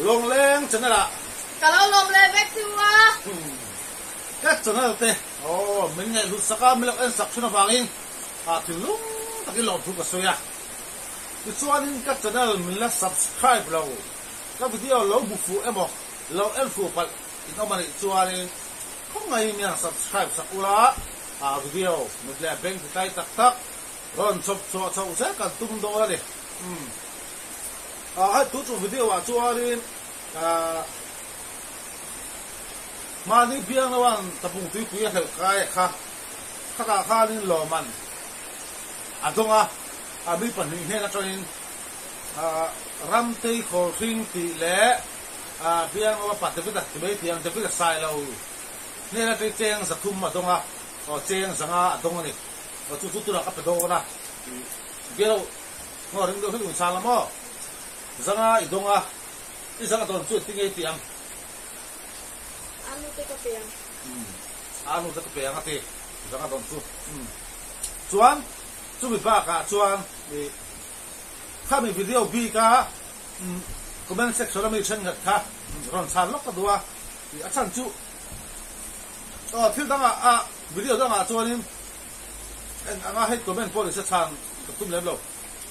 Lawngleng channel ah. Ka lo lawm leh vek chu a. Ka channel te aw min ngaihhlut sak a, min lo en sak thin avangin ah thinlung takin lawmthu ka sawi a. Tichuanin ka channel min la subscribe lo, ka video lo hmu fuh emaw lo en fuh palh in awm a nih chuanin khawngaih miang subscribe sak ula ah video mit leh beng ti tlai tak tak rawn chhawp chhuah chhoh zel kan tum dawn a ni. Umm ah hei tu chu video ah chuanin ah mahni biang lo an tabung tuipui a hleuh kai a kha khatah khanin lawman a dawng a a mi pahnih hnen atangin ah Ramtei Khawlhring tih leh ah biang lo a pa David a ti mai tih ang David a sai lo hnen atang cheng 300 a dawng a aw cheng 500 a dawng a ni aw chu chu tunah ka pe dawn a biang lo Ngaw ring deuh hlek inchhang la maw? Zanga i dawng a, i zanga dawn chu engtin nge i tih ang? Anu te ka pe ang. Umm, anu te ka pe ang a ti, zanga dawn chu. Umm, chuan chumi bakah chuan i khami video bika comment section a mi thenkhat kha rawn chhan lawk ka duh a, i a chhan chu aw thil dangah a video dangah chuanin Eng anga hei comment pawh nise chhan ka tum lem lo.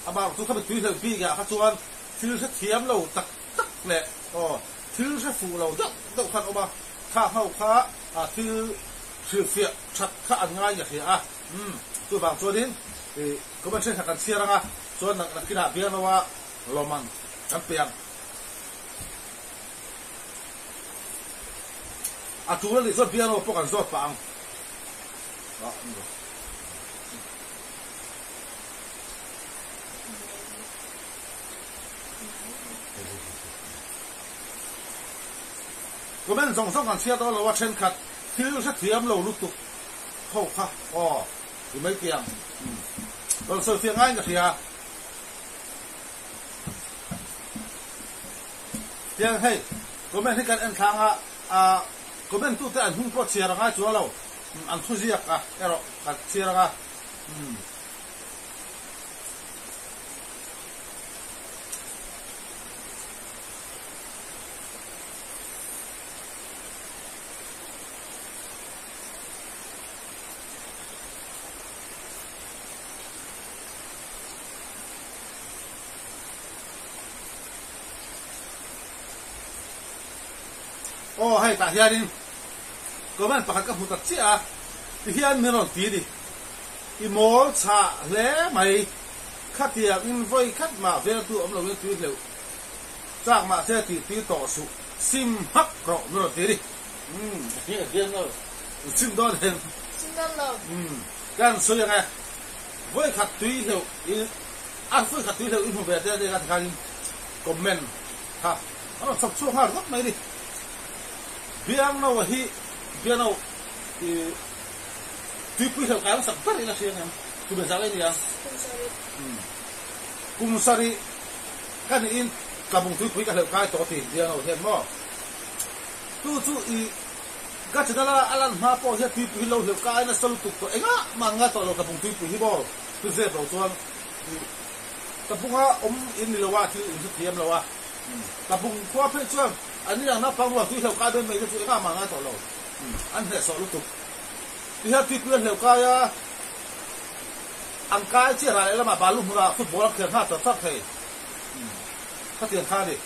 Amah chu khami tui hleuh bik ah kha chuan thil hre thiam lo tak tak leh aw thil hre fuh lo deuh deuh khan awm a, kha ho kha thil hrilhfiah that kha an ngai nge hria a. Umm chuvang chuanin ih comment thenkhat kan chhiar anga chuan nakinah biangloa lawmman kan pe ang. A tul anih chuan bianglo pawh kan zawt pah ang. Comment zawng zawng kan chhiat awh lo a thenkhat thil hrethiam lo lutuk ho kha aw ti mai tiang rawn sawi fiah ngaiin ka hria. Tiang hei comment hi kan en thlang a comment tute an hming pawh chhiar a ngai chuang lo. An thu ziak a erawh ka chhiar ang a. Aw hei tah hianin Comment pakhat ka hmu tak chiah a, tihian min rawn ti a ni. I mawl chhah hle mai, khatiang in vawi khat mah veltu awm loin tui hleuh chak mah se tih tui tawh suh, sim hak rawh min rawn ti a ni. Umm, sim dawn em? Sim dawn lo. Umm, kan sawi ang e, vawi khat tui hleuh i, a vawi khat tui hleuh i hmu ve te ania ti khanin comment kha a rawn chhawp chhuak nghal rawt mai a ni. Biangno hi Biangno i tuipui hleuh kai hmasak ber in a hria ngem? Kum engzah nge nia? Kum sarih. Umm. Kum sarih ka nih in Tlabung tuipui ka hleuh kai tawh ti Biangno hian maw? Tu chu i ka channel a a lan hma pawh hian tuipui hi lo hleuh kai nasa lutuk tawh engah mah an ngai tawh lo Tlabung tuipui hi maw? Tu zep lo chuan i Tlabunga awm in ni lo a thil in hrethiam lo a. Tlabung khua phei chuan An ni ang naupang rual tui hleuh kai dawn mai te chu engah mah ngai tawh lo. An hnehsawh lutuk. Ti hian tuipui an hleuh kai a, an kai chiah ral lehlamah balu hmunah football an khel nghal tar tar thei. Khatiang kha a ni.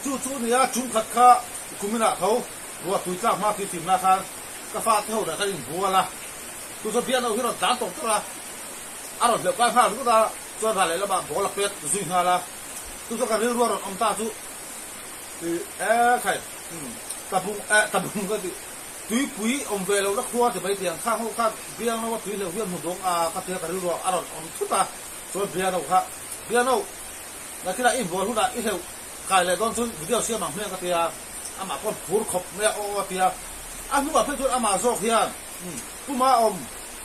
Chu chu nia tum khat kha kuminah tho ruah tui tlak hma tui fimna khan ka fate ho dah khan inbual a. Chu chuan biakna hi rawn tlan tawk tawk a, a rawn hleuh kai nghal ringawt a, chuan ral lehlamah ball a pet zui nghal a. Chu chuan ka rilru a rawn awm ta chu. E khai tabung e tabung ka ti tuipui awm ve lo na khua ti mai tiang khang ho kha biang lo a tui hleuh hian hmu dawng a ka tia ka rilru a rawn awm thut a chuan biano kha biano nakinah i inbual hunah i hleuh kai leh dawn chuan video siam ang hmiang ka tia amah pawn phur khawp mai a aw a tia a hnuah phei chuan amah zawk hian puma awm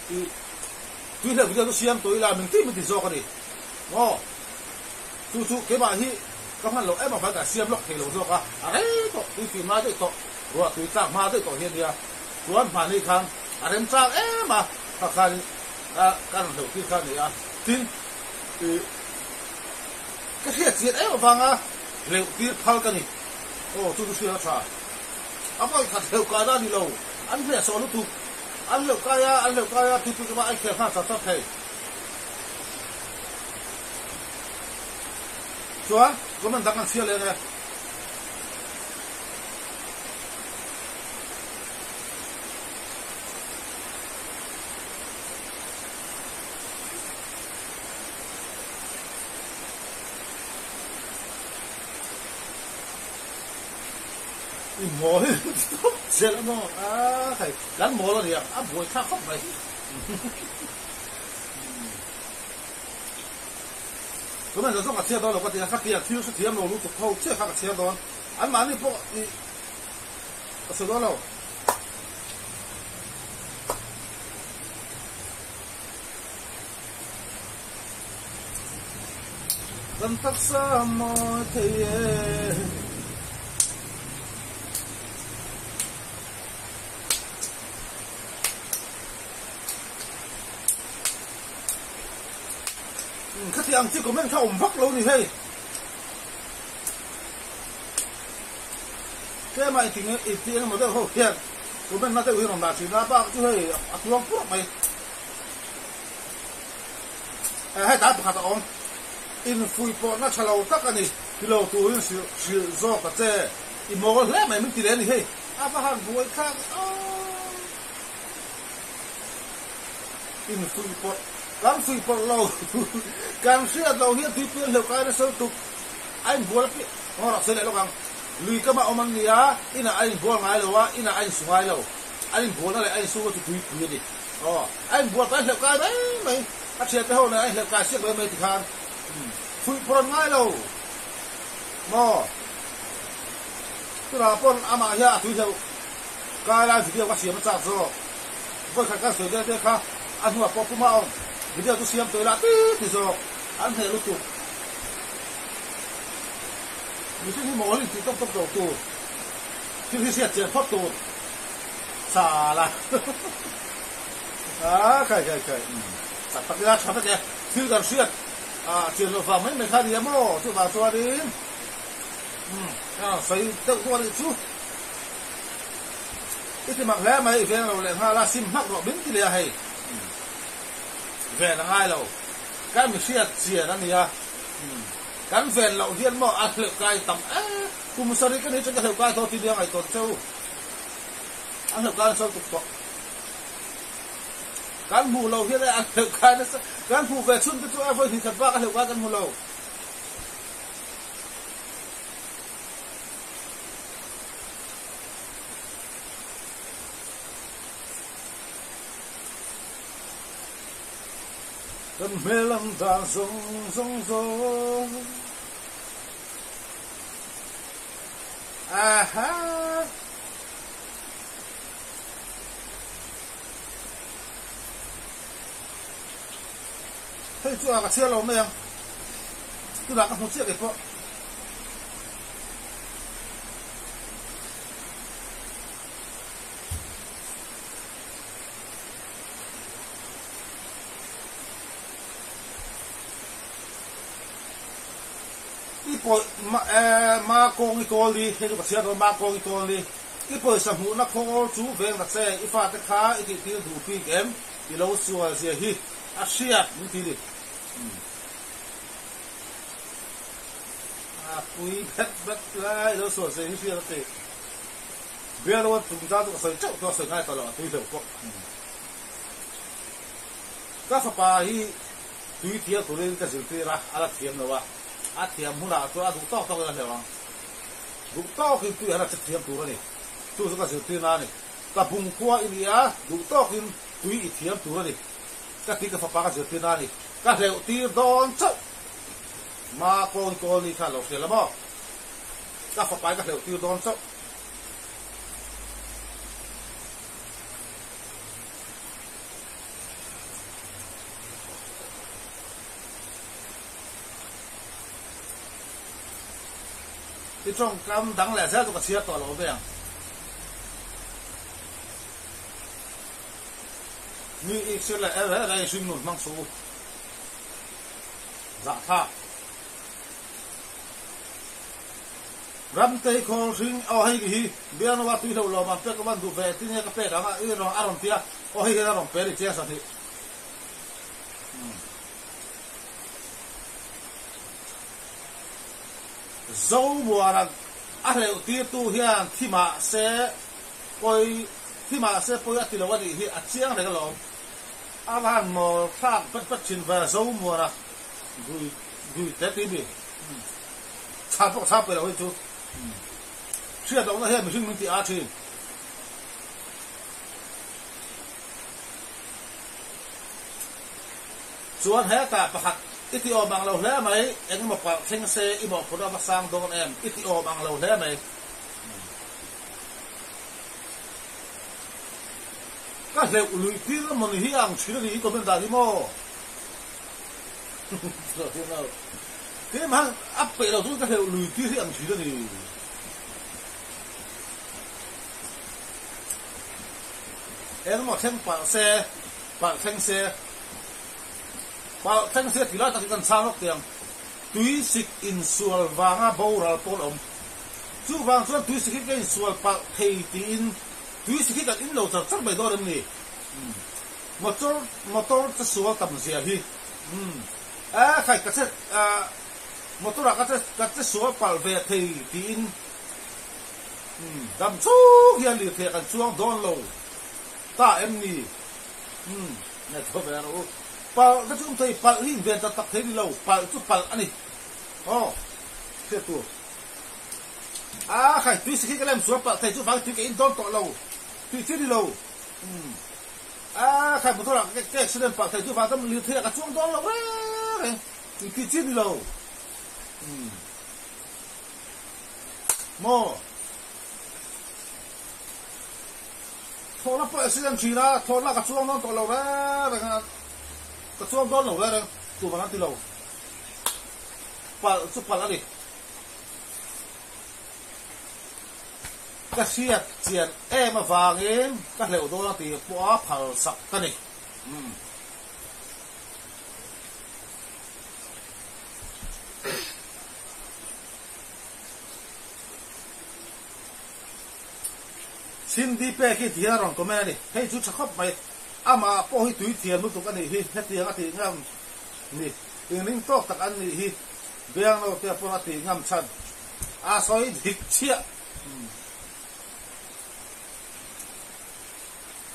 i tui hleuh video chu siam tawh ila min ti min ti zawk a ni maw chu chu keimah hi Ka hman loh em avang ka siam lawk thei lo zawk a, a rei tawh, tui fim lai daih tawh, ruah tui tlak hma daih tawh hi a nia. Chuan hmahni khan a rem chang em a, kha khan ka ka rawn hleuh tir kha a ni a. Tin, ih, ka hriat chian em avanga Hleuh tir phal ka ni. Aw chu chu hriat a tha. A vawi khat hleuh kai na a ni lo. An hleh sawh lutuk. An hleuh kai a, an hleuh kai a, tuipui kama a inkhel nghal char char thei. Chuan comment dang kan chhiar leh ang e. I mawl tawp zel a maw? A hei kan mawl a nia, a buai thlak khawp mai. Tunah zawng ka chhiar dawn lo ka ti a, khatia thil hrethiam lo lutuk ho chiah kha ka chhiar dawn. Anmahni pawh i ka sawi dawn lo. Kan taksa mawi thei e. Khati ang chi comment kha awm vak lo ni hei. Tlema i tinge i ti engemaw deuh ho hian comment na deuh hi rawn dah thin a, bak chu hei a tuang purh mai. Hei tlai pakhat a awm. Infuihpawhna tha lo tak a ni. Ti lo turin hrilh hrilh zawk ta che. I mawl hle mai min ti leh a ni hei. A va han buai thlak aww. Infuihpawrh kan fuihpawrh lo. Kan hriat loh hian tuipuian hleuh kai nasa lutuk. A inbual apiang aw rak sawi leh lawk ang. Lui kama awm an ni a, inah a inbual ngai lo a, inah a insu ngai lo. An inbualna leh a insuna chu tuipui a ni. Aw, a inbual kai hleuh kai mai mai, a thiante ho nen a inhleuh kai siak mai mai tikhan fuih phur an ngai lo maw? Tunah pawn amah hian a tui hleuh kai lai video ka siam a chak zawk. Vawikhat kan sawi deuh te kha a hnuah pawh puma awm video chu siam tawih lah ti ti zawk an hneh lutuk. Mihring hi mawl intih tawp tawp lo tur thil hi hriat chian phawt tur. Chala a khai khai khai tak tak ila tha vek e thil kan hriat a chian loh vang mai mai kha nia maw chuvang chuanin a sawi deuh dawn anih chu i ti mak hle mai i veng lo leh nghal a sim hmak rawh min ti leh a hei ven a ngai lo kan mi hriat chian a nia kan ven loh hian maw a hleuh kai tam e kum sarih ka ni chuan ka hleuh kai tawh ti nia ngaihtuah cheu. A hleuh kai nasa lutuk tawh. Kan hmuh loh hian a hleuh kai nasa. Kan hmuh ve chhun te chu a vawi hnih khat bak a hleuh kai kan hmu lo. Kan hmel ang dan zawng zawng zawng. Aha! Hei chu a ka chhiar lo mai ang. Tunah ka hmu chiah kei pawh. I pawi ma eh ma kawng i kawl i, hei chu ka chhiar dawn ma kawng i kawl i. I pawisa hmuhna khawl chu veng ta che, i fate kha i tihtir duh bik em? I lo sual zia hi a hriat min ti ni. A pui bet bet lai i lo sual zia hi hriat a ti. Bialo a chungchang chu ka sawi teuh tawh a sawi ngai tawh lo a tui hleuh pawh. Ka fapa hi tui thiam turin ka zirtir a, a la thiam lo a, a thiam hunah chuan a duh tawk tawkin a hleuh ang. Duh tawkin tui han a che thiam tur a ni. Chu chu ka zirtirna a ni. Ka bungkhua i ni a, duh tawkin tui i thiam tur a ni. Ka ti ka fapa ka zirtirna a ni. Ka hleuh tir dawn chauh. Ma kawn kawl ni khan lo hria la maw? Ka fapa hi ka hleuh tir dawn chauh. I tawngkam dang leh zel chu ka chhiar tawh lo ve ang. Mi i chhiar leh er er a i hringnun hmang suh u. Zahthlak. Ramtei khawl hring aw hei hi Biangnoa tui hlo lawm ang pek ka van duh ve tinge ka pek ang a i rawn a rawn ti a aw hei hian a rawn pe ri chiang sahnih. Zomuana a hleuh tirtu hian thi mah se pawi thi mah se pawi a ti lo a nih hi a chiang reng alawm. A va han mawl thlak pet pet thin ve Zomuana dui dui te ti mi. Chhah pawh chhah pe lo hi chu hriat lohna hian mihring min ti a thin. Chuan hetah pakhat i ti awm ang lo hle mai, eng emaw palh thleng se i mawhphurh a va sang dawn em, i ti awm ang lo hle mai. Ka hleuh luih tir emaw ni hi ang thin a ni i comment dan hi maw? Keimah a peih lo chu ka hleuh lui tir hi ang thin a ni. Engemaw thleng palh se, palh thleng se, palh thleng se ti lai tak hi kan chhang lawk teh ang. Tuisik insual vanga boral pawh an awm. Chuvang chuan tuisik hi ka insual palh thei tiin tuisik hi kan in lo char char mai dawn em ni? Motor motor che sual tam zia hi umm eh khai ka che ah motor ah ka che ka che sual palh ve thei tiin umm dam chuk hian lirthei ah kan chuang dawn lo ta em ni umm ngaihtuah ve rawh u palh te chu um thei palh hi inven tak tak thei ni lo palh chu palh a ni aw hriat tur ah khai tui sikhi ka lem sual palh thei chu vang tui ka in dawn tawh lo tih chi ni lo umm. A khai motor ah ka accident pah thei chu vang tam lirthei ah ka chuang dawn lo reng reng tih tih chi ni lo umm maw thlawhna pawh accident thin a thlawhna ka chuang dawn tawh lo reng reng a ka chuang dawn lo reng reng tumah an ti lo palh chu palh a ni. Ka hriat chian em avangin ka hleuh dawn a tih pawh a phal sak ka ni. Umm. Chhimdi pek hi tihian a rawn comment a ni. Hei chu tha khawp mai. Amah pawh hi tui thiam lutuk a nih hi. Hetiang a tih ngam ni. Inring tawk tak an nih hi. Biangnote pawh a tih ngam chhan. A sawi dik chiah.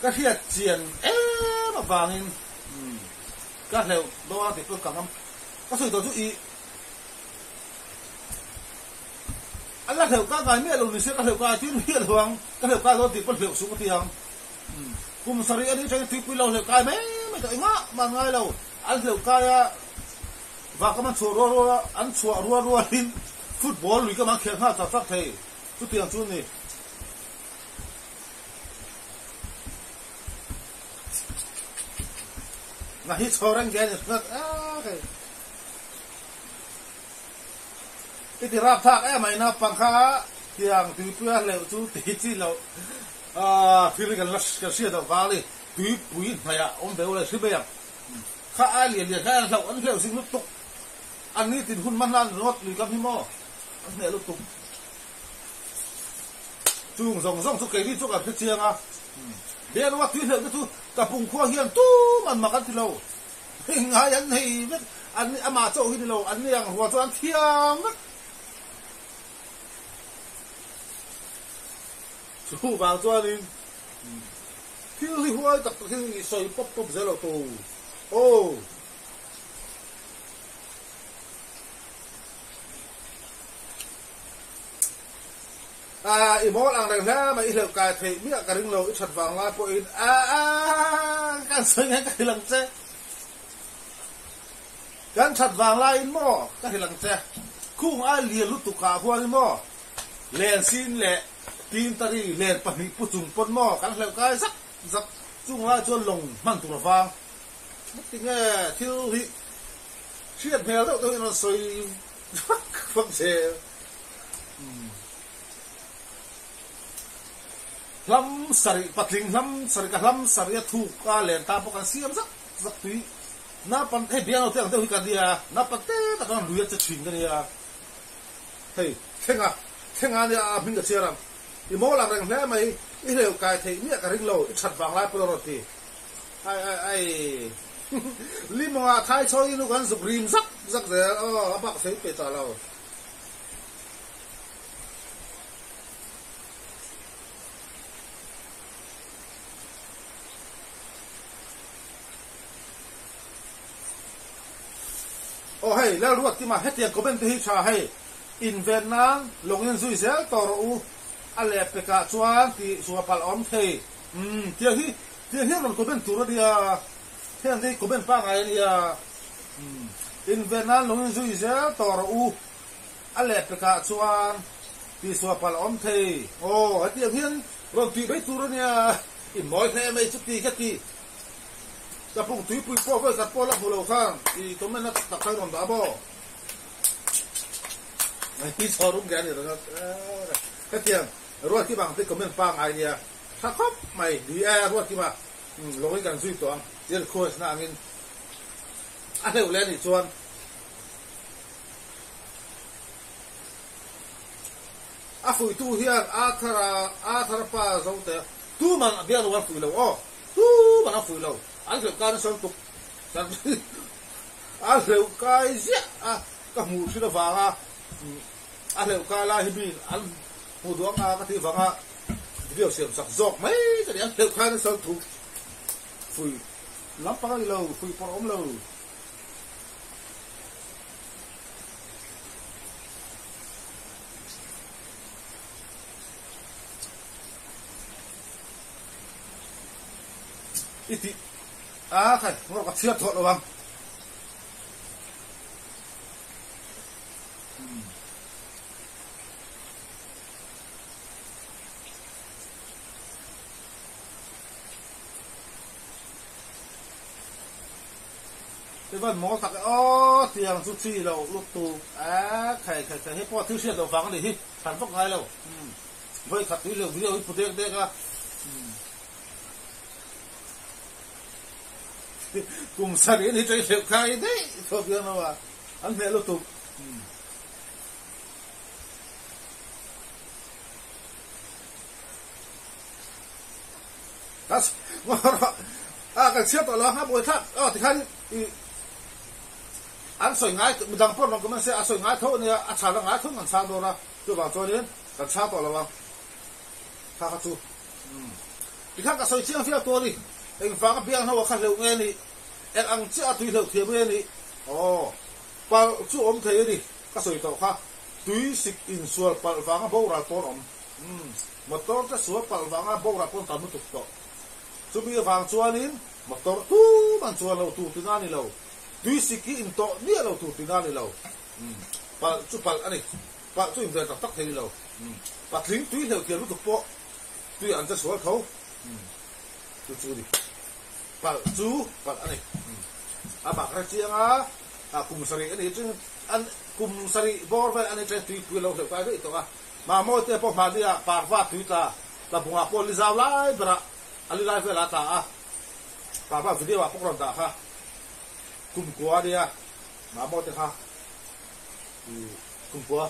Ka hriat chian em avangin ka hleuh dawn a tih pawh ka ngam. Ka sawi tawh chu i a la hleuh ka ngai miah lo ni se ka hleuh kai tir miah lo ang. Ka hleuh kai dawn tih pawh hleuh suh ka ti ang. Kum sarih a nih atangin tuipui lo hleuh kai mai mai tawh engah mah ngai lo. An hleuh kai a. Vak an chhuah rual rual a, an chhuah rual rualin football lui kam an khelh nghal tak tak thei. Chutiang chu ni. Na hi chho reng ge ni hlat a hei. I ti rap thak em mai naupang kha tiang tuipui a hleuh chu ti chi loh thil hi kan la kan hriat loh vang a ni. Tuipui hnaihah awm ve ula i hre mai ang. Kha ai lian lian kha an hlauh an hleuh zing lutuk. An ni tin hun hman hlan ringawt lui kam hi maw an hneh lutuk. Chung zawng zawng chu keini chu kan hre chiang a. Bialua tui hleuh te chu ka pungkhua hian tum an mak an ti lo. Ngai an nei vek an ni amah chauh hi ni lo an ni ang rual chu an thiam vek. Chuvang chuanin Thil hi huai tak tak hian i sawi pawp pawp zel lo to. Aw. A, i mawl ang reng hle mai, i hleuh kai theih miah ka ring lo, i that vang lai pawhin a, a, kan sawi ngai ka hrilh ang che. Kan that vang laiin maw ka hrilh ang che. Khung ai lian lutuk ah huanin maw len sin leh Tintari len pahnih pu chung pawn maw kan hleuh kai zak zak chung lai chuan lawng hman tur a vang. Tinge thil hi hriat hmel deuh deuhin rawn sawi vak vak zel. Hlam sarih patling hlam sarih ka hlam sarih a thuk a len ta pawh kan siam zak zak tui. Naupang hei bianglo te ang deuh hi ka nia, naupang te tak an lui a che thin ka nia. Hei thlenga. Thleng a nia a hming ka chhiar ang. I mawl ang reng hle mai, i hleuh kai theih miah ka ring lo, i that vang lai pawn a rawn ti. Ai ai ai. Limawngah thai chawi nu kan zuk rim zak zak zel aw, a bak sawi pe ta lo. Aw hei, Lalruat Kima hetiang comment te hi tha hei. Inven nan lawngin zui zel tawh rawh u, a leh pekah chuan tih chhuah palh a awm thei. Umm, tiang hi, tiang hian rawn comment tur a nia, heng hi comment pangngai a nia. Umm, inven nan lawngin zui zel tawh rawh u, a leh pekah chuan tih chhuah palh a awm thei. Aw, hetiang hian rawn tih mai tur a nia, i mawi hle mai chuti ka ti. Ka pung tuipui pawh vawi khat pawh la hmu lo khan i comment na tak tak kha i rawn dah maw? Hi chho rum ge ani ringawt hetiang Ruatkima ang te comment pangngai nia tha khawp mai ni e Ruatkima lawngin kan zui tawh ang tia request na angin a hleuh leh anih chuan a fuihtu hian Arthur-a Arthur-a pa Zote tuman a biak lo an fuih lo aw tuman an fuih lo an hleuh kar nasa lutuk A hleuh kai ziah a, ka hmuh thin avanga a hleuh kai lai hi miin an hmuh duh ang a ka tih vanga video siam chak zawk mai ka ni. An hleuh kai nasa lutuk fui lampang a ni lo, fui pawh a awm lo. I tih A khai, ngawr ka chhiat thawh lo ang. Te van mawl tak e aw tiang chu chi lo lutuk a khai khai khai hei pawh thil hriat loh vang a nih hi thlan vak ngai lo vawi khat tui leh video hi pu dek dek a. Kum sarih ni ṭei hleuh kha i daih chhuak dawn lo a, an hmeh lutuk. A kan chhiar tawh lo a, a buai thlak aw tikhan i an sawi ngai midang pawh rawn comment se a sawi ngai tho ania a chhan a ngai tho kan chhang dawn a, chuvang chuanin kan chhang tawh lo ang kha kha chu. Tikhan ka sawi chiang viau tawh a ni. Engvanga biang hlo a kha hleuh nge ni? Eng ang chiah a tui hleuh thiam nge ni? Aw, palh chu awm thei a ni, ka sawi tawh kha. Tui sik insual palh vanga boral pawn awm. Umm, motor te sual palh vanga boral pawn tam lutuk tawh. Chumi avang chuanin motor tum an chuan lo tur tina ni lo. Tui sik hi intawh miah lo tur tina ni lo. Umm, palh chu palh a ni. Palh chu inven tak tak thei ni lo. Umm, patling tui hleuh thiam lutuk pawh Tui an che sual tho. Chu chu ni. Palh chu palh a ni. Amah kha chiang a, kum sarih a ni chu an kum sarih bawr vel a ni chuan tuipui a lo hleuh kai daih tawh a. Mahmawi te pawh hmahni ah parva tui tla tlabungah pawh li zau lai berah a li lai velah a tla a. Parva video ah pawh ka rawn dah kha. Kum kua a nia Mahmawi te kha. Kum kua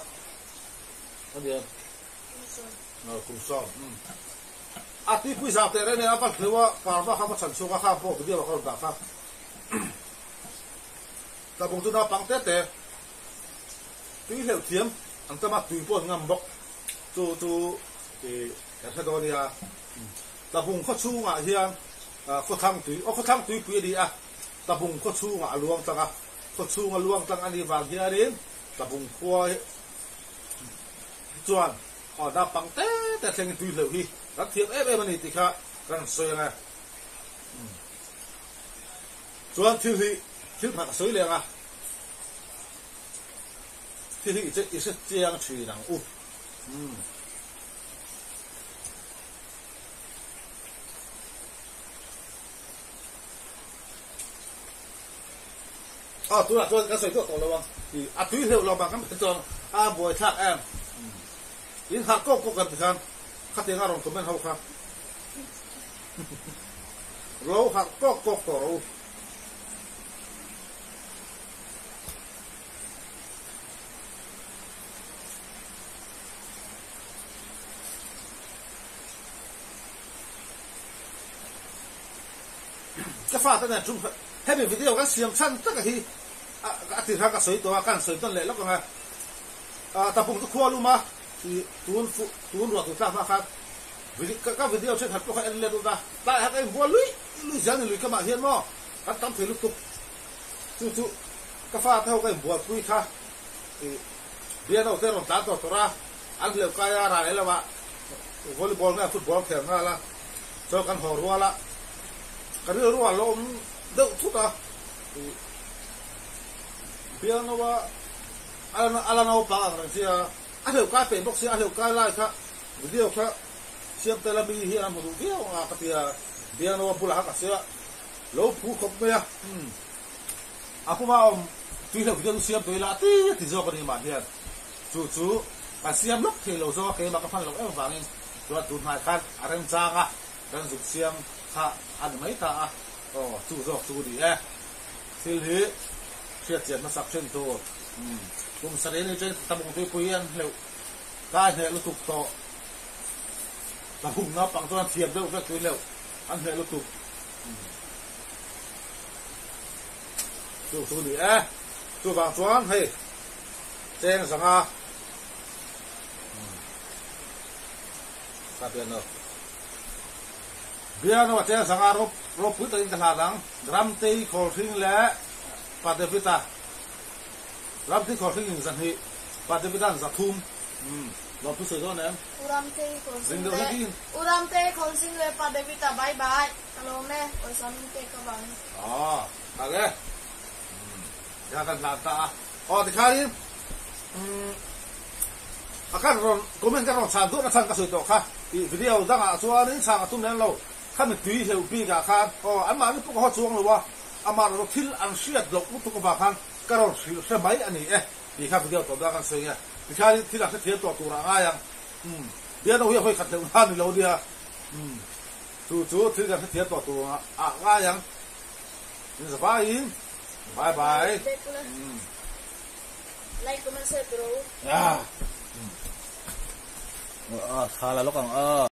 a nia. Kum sawm. A tuipui zau teh reng nen a va hleuh a, parva kha va chhan chhuak a, khang pawh video ah ka rawn dah kha. Tlabung chu naupang te te tui hleuh thiam an tam a, tui pawh an ngam bawk. Chu chu kan hre dawn nia. Tlabung khaw chhungah hian khawthlang tui, aw khawthlang tuipui a ni a, Tlabung khaw chhungah a luang tlang a, khaw chhunga luang tlang a nih vang hianin Tlabung khua hi chuan aw naupang te te thleng in tui hleuh hi kan thiam em em a ni tih kha kan han sawi ang e. Chuan thil hi thil pakhat ka sawi leh ang a, thil hi i hre chiang thin ang u. Aw tunah chuan kan sawi duah tawh lo ang tih a tui hleuh lo vang kan hre chuan a buai thlak em in harh kawk kawk kan ti khan khatiang a rawn comment ho kha lo harh kawk kawk tawh rawh u. Ka fate nen tum hemi video kan siam chhan taka hi a tir khan ka sawi tawh a, ka han sawi tawn leh lawk ang a. Tapung chu khua lum a, i tun fuh tun ruah tur tlak hma khan ka video thenkhat pawh kha en let lut a, tlaiah khan ka inbual lui lui zel ni lui kamah hian maw kan tam thei lutuk. Chu chu ka fate ho ka inbualpui kha i biano te rawn tlan tawh tawrh a, an hleuh kai a ral leh lamah volleyball nge football khel nghal a, chuan kan haw rual a, ka rilru a lawm deuh thut a, i biano a a la naupang ang reng sia, a hleuh kai peih bawk sia, a hleuh kai lai kha video kha siam tel a mi hian a hmu duh viau ang a ka ti a, biano a bulah kha ka sawi a, lo phu khawp mai a, umm. A puma awm tui hleuh video chu siam tawh ila a ti a ti zawk a ni mah hian chu chu kan siam lawk thei lo zawk a keimah ka hman loh em vangin chuan tun hnai khan a remchang a kan zuk siam kha a ni mai ta a aw chu zawk chu ni e thil hi hriat chian hmasak thin tur umm kum sarih ni chen tabung tuipui an hleuh kai hneh lutuk tawh tabung naupang chuan thiam deuh vek tui hleuh an hneh lutuk umm. Chu chu ni e. Chuvang chuan hei cheng zanga ka piano. Piano a cheng zanga rop ropui takin ka hlan ang. Ramtei Khawlhring leh Pa David-a. Ramtei Khawlhring in zahnih, Pa David-a'n zathum. Lawmthu sawi dawn em? U Ramtei Khawlhring leh U Ramtei Khawlhring leh Pa David-a bye bye. Ka lawm e, pawisa min pek avangin. Aw, tak e. Tikhan kan hlan ta a. Aw, tikhanin umm a kan rawn comment ka rawn chhan duhna chhan ka sawi tawh kha. Tih video dangah chuanin chhang a tum lem lo. Khami tui hleuh bikah khan aw anmahni pawh ka haw chuang lo a, amah erawh thil an hriat loh lutuk avang khan ka rawn hrilh hre mai a ni e tih kha video tawp dang kan sawi nge. Tikhanin thil an hrethiam tawh turah a ngai ang. Umm bialnu hi a hawi khat hleuh na ni lo nia. Umm. Chu chu thil kan hrethiam tawh tur ah ngai ang. In za vaiin bye bye. Like comment share tiro. Ah. Ah, tha la lawk ang a.